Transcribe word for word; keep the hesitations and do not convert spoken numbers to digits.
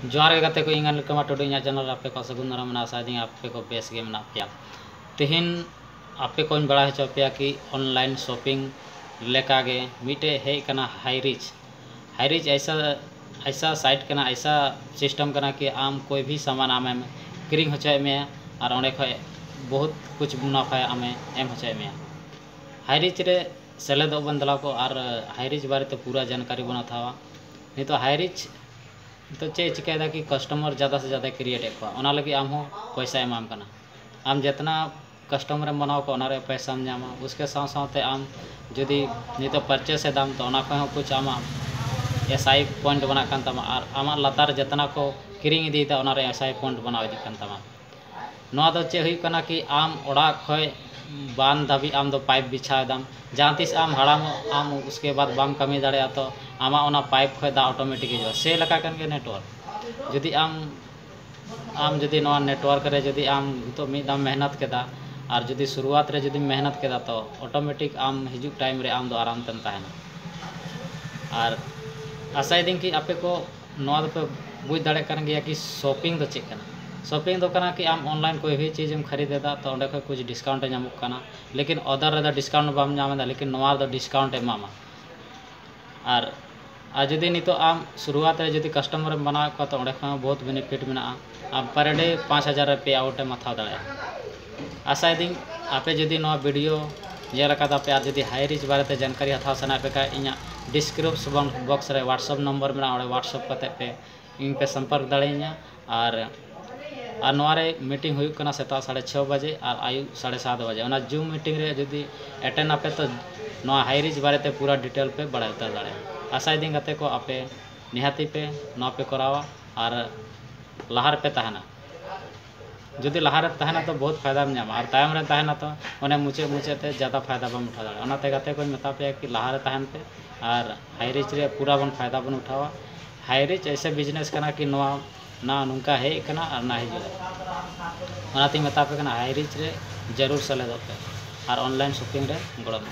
ᱡᱚᱦᱟᱨ ᱜᱮ ᱜᱟᱛᱮ ᱠᱚ, ᱤᱧ ᱟᱱᱤᱞ ᱠᱩᱢᱟᱨ ᱴᱩᱰᱩ, ᱤᱧᱟᱹᱜ channel ᱨᱮ ᱟᱯᱮ ᱠᱚ ᱥᱟᱹᱜᱩᱱ ᱫᱟᱨᱟᱢ ᱢᱮᱱᱟᱜᱼᱟ᱾ ᱟᱥᱟᱭᱮᱫᱟᱹᱧ ᱟᱯᱮ ᱠᱚ ᱵᱮᱥ ᱜᱮ ᱢᱮᱱᱟᱜ ᱯᱮᱭᱟ᱾ ᱛᱮᱦᱮᱧ ᱟᱯᱮ ᱠᱚᱧ ᱵᱟᱲᱟᱭ ᱦᱚᱪᱚ ᱯᱮᱭᱟ ᱠᱤ online shopping ᱞᱮᱠᱟᱜᱮ ᱢᱤᱫᱴᱮᱡ ᱦᱮᱡ ᱠᱟᱱᱟ High Reach᱾ High Reach ᱟᱭᱥᱟ, ᱟᱭᱥᱟ site ᱠᱟᱱᱟ, ᱟᱭᱥᱟ system ᱠᱟᱱᱟ ᱠᱤ ᱟᱢ ᱠᱳᱭ ᱵᱷᱤ ᱥᱟᱢᱟᱱ ᱟᱢᱮᱢ ᱠᱤᱨᱤᱧ ᱦᱚᱪᱚᱭᱮᱫ ᱢᱮᱭᱟ ᱟᱨ ᱚᱸᱰᱮ ᱠᱷᱚᱡ ᱵᱚᱦᱩᱛ ᱠᱩᱪ ᱢᱩᱱᱟᱯᱷᱟ ᱟᱢᱮ ᱮᱢ ᱦᱚᱪᱚᱭᱮᱫ ᱢᱮᱭᱟ᱾ High Reach ᱨᱮ ᱥᱮᱞᱮᱫᱚᱜ ᱵᱚᱱ ᱫᱮᱞᱟ ᱠᱚ ᱟᱨ High Reach ᱵᱟᱨᱮᱛᱮ ᱯᱩᱨᱟᱹ ᱡᱟᱱᱠᱟᱨᱤ ᱵᱚᱱ ᱦᱟᱛᱟᱣᱟ᱾ ᱱᱤᱛᱚᱜ High Reach ᱱᱤᱛᱚᱜ ᱪᱮᱫ ᱮ ᱪᱤᱠᱟᱹᱭᱮᱫᱟ ᱠᱤ customer ᱡᱟᱫᱟ ᱥᱮ ᱡᱟᱫᱟ create ᱮᱫ ᱠᱚᱣᱟ, ᱚᱱᱟ ᱞᱟᱹᱜᱤᱫ ᱟᱢ ᱦᱚᱸ ᱯᱚᱭᱥᱟᱭ ᱮᱢᱟᱢ ᱠᱟᱱᱟ᱾ ᱟᱢ ᱡᱮᱛᱱᱟ customer ᱮᱢ ᱵᱮᱱᱟᱣ ᱠᱚᱣᱟ, ᱚᱱᱟ ᱨᱮᱭᱟᱜ ᱯᱚᱭᱥᱟᱢ ᱧᱟᱢᱟ᱾ ᱩᱥᱠᱮ ᱥᱟᱶ ᱥᱟᱶᱛᱮ ᱟᱢ ᱡᱩᱫᱤ ᱱᱤᱛᱚᱜ purchase ᱮᱫᱟᱢ, ᱛᱚ ᱚᱱᱟ ᱠᱷᱚᱱ ᱦᱚᱸ ᱠᱩᱪ ᱟᱢᱟᱜ S I point ᱵᱮᱱᱟᱜ ᱠᱟᱱ ᱛᱟᱢᱟ ᱟᱨ ᱟᱢᱟᱜ ᱞᱟᱛᱟᱨ ᱡᱮᱛᱱᱟ ᱠᱚ ᱠᱤᱨᱤᱧ ᱤᱫᱤᱭᱮᱫᱟ, ᱚᱱᱟ ᱨᱮ S I point ᱵᱮᱱᱟᱣ ᱤᱫᱤᱜ ᱠᱟᱱ ᱛᱟᱢᱟ᱾ ᱱᱚᱣᱟ ᱫᱚ ᱪᱮᱫ ᱦᱩᱭᱩᱜ ᱠᱟᱱᱟ ᱠᱤ ᱟᱢ ᱚᱲᱟᱜ ᱠᱷᱚᱡ ᱵᱟᱸᱫ ᱫᱷᱟᱹᱵᱤᱡ ᱟᱢ ᱫᱚ pipe ᱵᱤᱪᱷᱟᱣ ᱮᱫᱟᱢ, ᱡᱟᱦᱟᱸ ᱛᱤᱥ ᱟᱢ ᱦᱟᱲᱟᱢᱚᱜ ᱟᱢ, ᱩᱥᱠᱮ ᱵᱟᱫ ᱵᱟᱢ ᱠᱟᱹᱢᱤ ᱫᱟᱲᱮᱭᱟᱜᱼᱟ, ᱛᱚ ᱟᱢᱟᱜ ᱚᱱᱟ pipe ᱠᱷᱚᱡ ᱫᱟᱜ automatic ᱦᱤᱡᱩᱜᱼᱟ᱾ ᱥᱮ ᱞᱮᱠᱟ ᱠᱟᱱ ᱜᱮ network᱾ ᱡᱩᱫᱤ ᱟᱢ, ᱟᱢ ᱡᱩᱫᱤ ᱱᱚᱣᱟ network ᱨᱮ ᱡᱩᱫᱤ ᱟᱢ ᱱᱤᱛᱚᱜ ᱢᱤᱫ ᱫᱷᱟᱣ ᱢᱮᱦᱱᱚᱛ ᱠᱮᱫᱟ ᱟᱨ ᱡᱩᱫᱤ ᱥᱩᱨᱩᱣᱟᱛ ᱨᱮ ᱡᱩᱫᱤᱢ ᱢᱮᱦᱱᱚᱛ ᱠᱮᱫᱟ, ᱛᱚ automatic ᱟᱢ ᱦᱤᱡᱩᱜ time ᱨᱮ ᱟᱢ ᱫᱚ ᱟᱨᱟᱢ ᱛᱮᱢ ᱛᱟᱦᱮᱱᱟ᱾ ᱟᱨ ᱟᱥᱟᱭᱮᱫᱟᱹᱧ ᱠᱤ ᱟᱯᱮ ᱠᱚ ᱱᱚᱣᱟ ᱫᱚᱯᱮ ᱵᱩᱡᱽ ᱫᱟᱲᱮᱭᱟᱜ ᱠᱟᱱ ᱜᱮᱭᱟ ᱠᱤ shopping ᱫᱚ ᱪᱮᱫ ᱠᱟᱱᱟ᱾ Shopping ᱫᱚ ᱠᱟᱱᱟ ᱠᱤ ᱟᱢ online ᱠᱳᱭ ᱵᱷᱤ ᱪᱤᱡᱽ ᱮᱢ ᱠᱷᱟᱨᱤᱫ ᱮᱫᱟ, ᱛᱚ ᱚᱸᱰᱮ ᱠᱷᱚᱡ ᱠᱩᱪ discount ᱮ ᱧᱟᱢᱚᱜ ᱠᱟᱱᱟ, ᱞᱮᱠᱤᱱ other ᱨᱮᱫᱚ discount ᱵᱟᱢ ᱧᱟᱢ ᱮᱫᱟ, ᱞᱮᱠᱤᱱ ᱱᱚᱣᱟ ᱨᱮᱫᱚ discount ᱮ ᱮᱢᱟᱢᱟ᱾ ᱟᱨ, ᱟᱨ ᱡᱩᱫᱤ ᱱᱤᱛᱚᱜ ᱟᱢ ᱥᱩᱨᱩᱣᱟᱛ ᱨᱮ ᱡᱩᱫᱤ customer ᱮᱢ ᱵᱮᱱᱟᱣᱮᱫ ᱠᱚᱣᱟ, ᱛᱚ ᱚᱸᱰᱮ ᱠᱷᱚᱱ ᱦᱚᱸ ᱵᱚᱦᱩᱛ benefit ᱢᱮᱱᱟᱜᱼᱟ᱾ ᱟᱢ per day ᱯᱟᱸᱪ ᱦᱟᱡᱟᱨ ᱨᱮ payout ᱮᱢ ᱦᱟᱛᱟᱣ ᱫᱟᱲᱮᱭᱟᱜᱼᱟ᱾ ᱟᱥᱟᱭᱮᱫᱟᱹᱧ ᱟᱯᱮ ᱡᱩᱫᱤ ᱱᱚᱣᱟ video ᱧᱮᱞ ᱟᱠᱟᱫᱟ ᱯᱮ ᱟᱨ ᱡᱩᱫᱤ High Reach ᱵᱟᱨᱮᱛᱮ ᱡᱟᱱᱠᱟᱨᱤ ᱦᱟᱛᱟᱣ ᱥᱟᱱᱟᱭᱮᱫ ᱯᱮ ᱠᱷᱟᱡ, ᱤᱧᱟᱹᱜ description box ᱨᱮ WhatsApp number ᱢᱮᱱᱟᱜᱼᱟ, ᱚᱸᱰᱮ WhatsApp ᱠᱟᱛᱮ ᱯᱮ ᱤᱧ ᱯᱮ ᱥᱚᱢᱯᱚᱨᱠ ᱫᱟᱲᱮᱭᱟᱹᱧᱟ᱾ ᱟᱨ, ᱟᱨ ᱱᱚᱣᱟ ᱨᱮ meeting ᱦᱩᱭᱩᱜ ᱠᱟᱱᱟ ᱥᱮᱛᱟᱜ ᱥᱟᱲᱮ ᱪᱷᱚ ᱵᱟᱡᱮ ᱟᱨ ᱟᱹᱭᱩᱵ ᱥᱟᱲᱮ ᱥᱟᱛ ᱵᱟᱡᱮ᱾ ᱚᱱᱟ Zoom meeting ᱨᱮ ᱡᱩᱫᱤ attend ᱟᱯᱮ, ᱛᱚ ᱱᱚᱣᱟ High Reach ᱵᱟᱨᱮᱛᱮ ᱯᱩᱨᱟᱹ detail ᱯᱮ ᱵᱟᱲᱟᱭ ᱩᱛᱟᱹᱨ ᱫᱟᱲᱮᱭᱟᱜᱼᱟ᱾ ᱟᱥᱟᱭᱮᱫᱟᱹᱧ ᱜᱟᱛᱮ ᱠᱚ, ᱟᱯᱮ ᱱᱤᱦᱟᱹᱛᱤ ᱯᱮ ᱱᱚᱣᱟ ᱯᱮ ᱠᱚᱨᱟᱣᱟ ᱟᱨ ᱞᱟᱦᱟ ᱨᱮᱯᱮ ᱛᱟᱦᱮᱱᱟ᱾ ᱡᱩᱫᱤ ᱞᱟᱦᱟ ᱨᱮ ᱛᱟᱦᱮᱱᱟ ᱛᱚ ᱵᱚᱦᱩᱛ ᱯᱷᱟᱭᱫᱟᱢ ᱧᱟᱢᱟ, ᱟᱨ ᱛᱟᱭᱚᱢ ᱨᱮ ᱛᱟᱦᱮᱱᱟ ᱛᱚ ᱚᱱᱮ ᱢᱩᱪᱟᱹᱫ ᱢᱩᱪᱟᱹᱫ ᱛᱮ ᱡᱟᱫᱟ ᱯᱷᱟᱭᱫᱟ ᱵᱟᱢ ᱩᱴᱷᱟᱹᱣ ᱫᱟᱲᱮᱭᱟᱜᱼᱟ᱾ ᱚᱱᱟᱛᱮ ᱜᱟᱛᱮ ᱠᱚᱧ ᱢᱮᱛᱟ ᱯᱮᱭᱟ ᱠᱤ ᱞᱟᱦᱟ ᱨᱮ ᱛᱟᱦᱮᱱ ᱯᱮ ᱟᱨ High Reach ᱨᱮ ᱯᱩᱨᱟᱹ ᱵᱚᱱ ᱯᱷᱟᱭᱫᱟ ᱵᱚᱱ ᱩᱴᱷᱟᱹᱣᱟ᱾ High Reach ᱮᱭᱥᱮ business ᱠᱟᱱᱟ ᱠᱤ ᱱᱚᱣᱟ ᱱᱟ ᱱᱚᱝᱠᱟ ᱦᱮᱡ ᱠᱟᱱᱟ ᱟᱨ ᱱᱟ ᱦᱤᱡᱩᱜᱼᱟ᱾ ᱚᱱᱟᱛᱤᱧ ᱢᱮᱛᱟ ᱯᱮ ᱠᱟᱱᱟ, High Reach ᱨᱮ ᱡᱟᱹᱨᱩᱲ ᱥᱮᱞᱮᱫᱚᱜ ᱯᱮ ᱟᱨ online shopping ᱨᱮ ᱜᱚᱲᱚ ᱢᱮ᱾